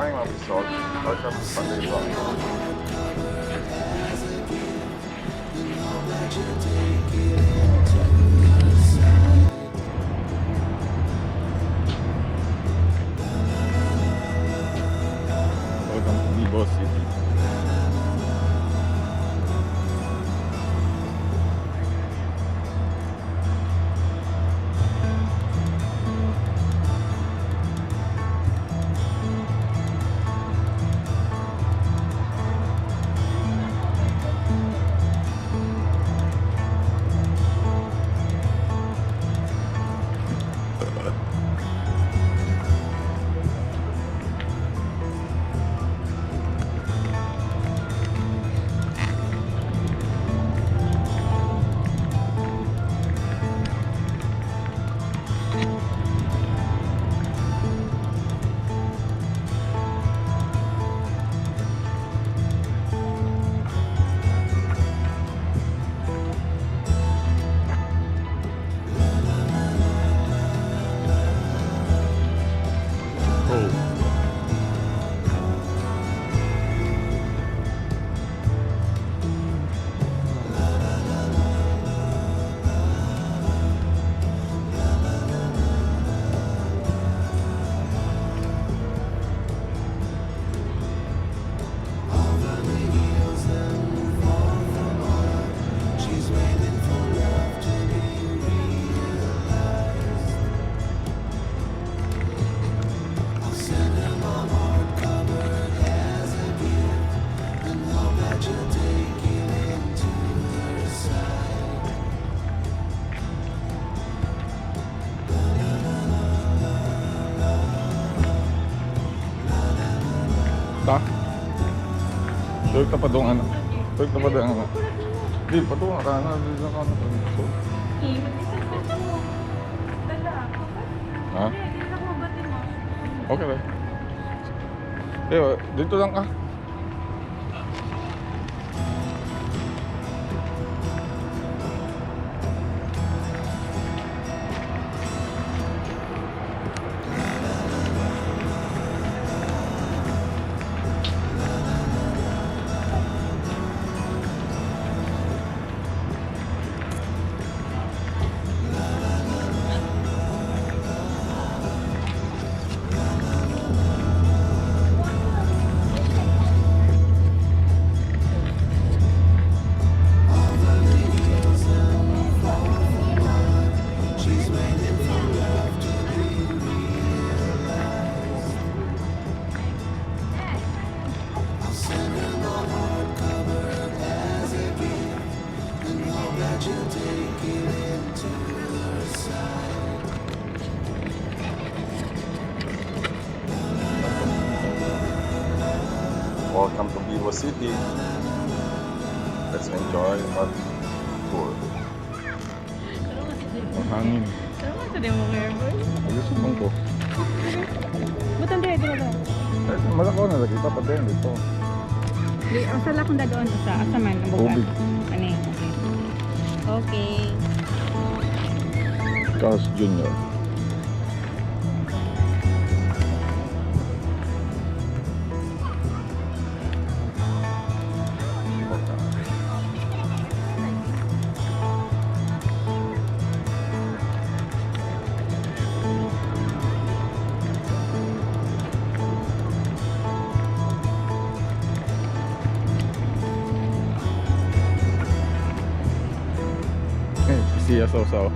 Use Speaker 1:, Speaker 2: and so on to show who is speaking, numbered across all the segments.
Speaker 1: Morning, mga bisog. Welcome to Sunday Vlog. Welcome to Vivo City. Oh.
Speaker 2: She's waiting for love to be realized. I'll send her my heart covered as a gift and hope that she'll take it into her side.
Speaker 1: Ta? Tulog ta pa doon ano? Tulog ta pa doon ano? Di, patungo ka na. Di ka na. Ha? Okay lang. Eh, dito lang ka.
Speaker 2: She's waiting for love to be realized. I'll send her my heart covered as a gift and hope that she'll take it into her side.
Speaker 1: Welcome to Vivo City. Let's enjoy our tour. Ang hangin.
Speaker 3: Sa demo ko airboy.
Speaker 1: Ay, ko.
Speaker 3: Butan dire dire dire.
Speaker 1: Eh, malakaw na lagi pa din dito.
Speaker 3: Di usa lang kung dadoon usa asa man ang bugat.
Speaker 1: Tubig.
Speaker 3: Ani. Okay. Okay.
Speaker 1: Carl's Jr. Eh, siya saw-saw.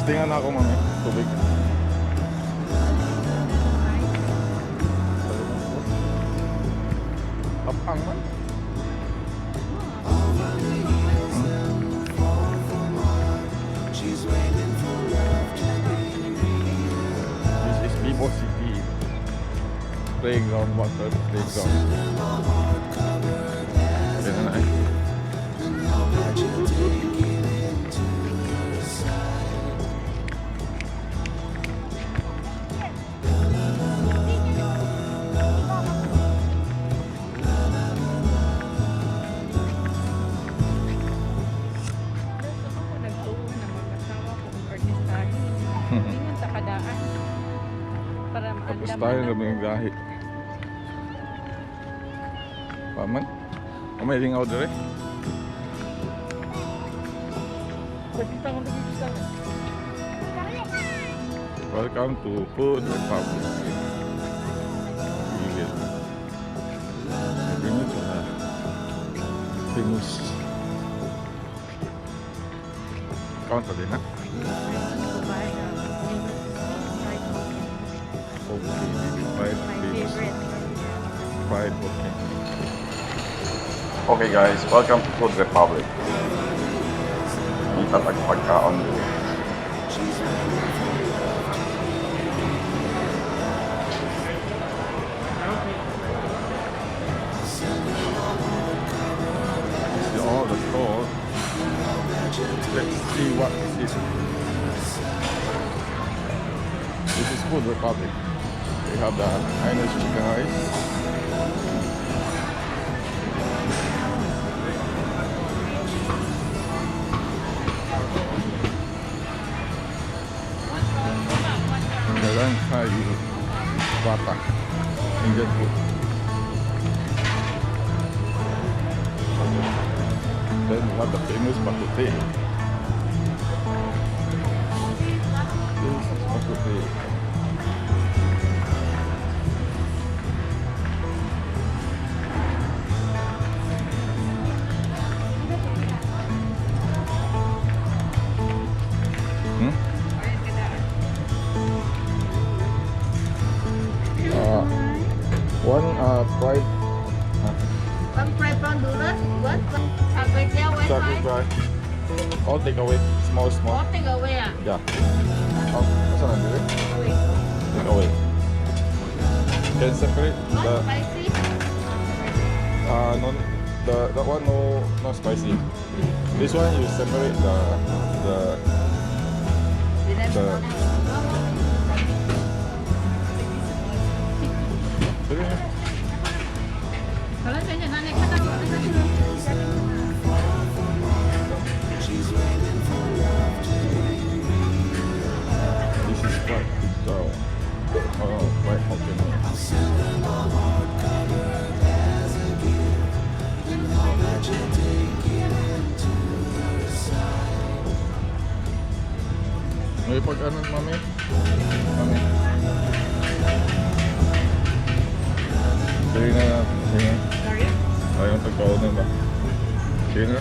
Speaker 1: Tingnan na ako, mami. Tubig. Tapang man.
Speaker 2: She's waiting for love to be realized.
Speaker 1: This is Vivo City. Playground, water playground.
Speaker 2: Send her my heart covered as
Speaker 1: Ganun
Speaker 2: a
Speaker 1: na eh.
Speaker 2: gift and hope that she'll take it into her side.
Speaker 1: Tapos tayo na may gahi. Paman? Oh, may lingaw dire. Welcome to Food Republic. We will bring you to the famous counter din, ha? Okay, we will try the
Speaker 3: My
Speaker 1: famous
Speaker 3: favorite.
Speaker 1: fried okay. Okay guys, welcome to Food Republic. Kita tag pagkaon dito. This is all the store. Let's see what is it. This is Food Republic. We have the Chinese chicken rice. Jalan Kayu Bata Indian food. Then we have the famous bak kut teh. This is bak kut teh. One fried
Speaker 4: One fried prawn noodles, one char kway teow, one
Speaker 1: char kway
Speaker 4: fried.
Speaker 1: Fry. All take away. Small, small.
Speaker 4: All take away ah.
Speaker 1: Yeah. Oh, asa na dire?
Speaker 4: Away.
Speaker 1: Take away. Can separate
Speaker 4: One
Speaker 1: the
Speaker 4: spicy.
Speaker 1: No, the that one no, not spicy. This one you separate the Sige na.
Speaker 3: 好了，选选那你看到我这个。
Speaker 1: This is fried so oh, fried Hokkien mee. May pag ano, mami? Mami. Sige na natin. Sige na.
Speaker 3: Sorry?
Speaker 1: Ayaw tagkaon na ba? Sige na.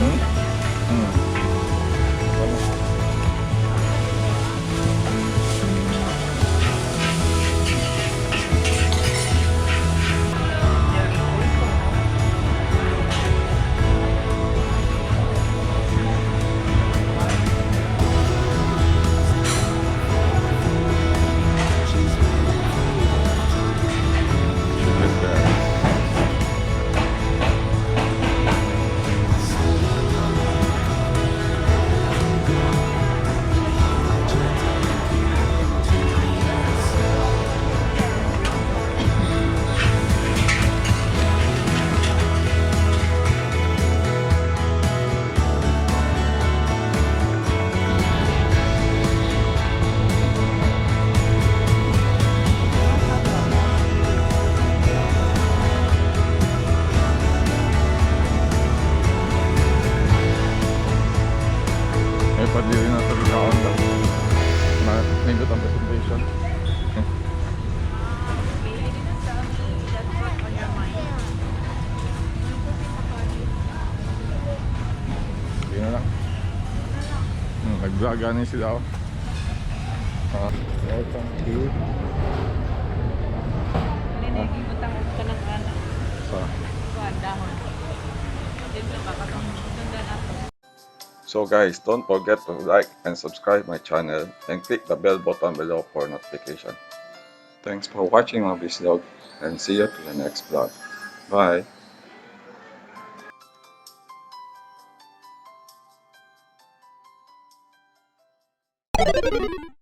Speaker 1: Hmm? Ano? Should get there. May padili na sa kaon daw. Ma nindot ang presentation.
Speaker 3: Okay, I didn't tell me that's what on your mind.
Speaker 1: Sige na lang. Nag-vlog gani sila oh. Ah, welcome to
Speaker 3: Linig, ibutang ka ng ano.
Speaker 1: Sa
Speaker 3: Kuan, dahon. Dito ka, katong sundan ako.
Speaker 1: So guys, don't forget to like and subscribe my channel and click the bell button below for notification. Thanks for watching my vlog and see you to the next vlog. Bye!
Speaker 2: Bye.